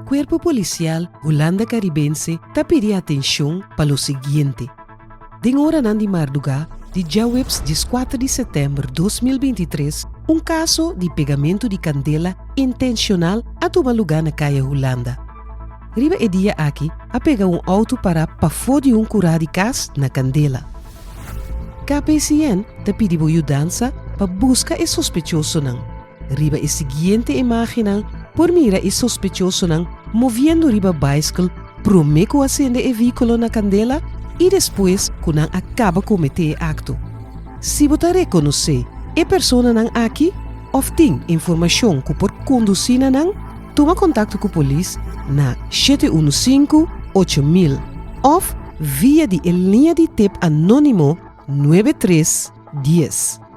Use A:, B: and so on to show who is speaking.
A: Kuerpo Polisial Hulanda Karibense ta pidi atenshon pa lo siguiente. Den oranan di mardugá di djaweps 14 di sètèmber 2023, un kaso di pegamentu di kandela intenshonal a tuma lugá na Kaya Hulanda. Riba e dia aki a pega un outo pará pafó di un kurá di kas na kandela. KPCN ta pidi bo yudansa pa buska e sospechosonan. Riba e siguiente imágennan por mira e sospechosonan moviendo riba baiskel promé ku a sende e vehíkulo na kandela i despues ku nan a kaba kometé e akto. Si bo ta rekonosé e personanan aki òf tin informashon ku por kondusí na nan, tuma kontakto ku polis na 715 8000 òf via di e liña di tep anónimo 9310.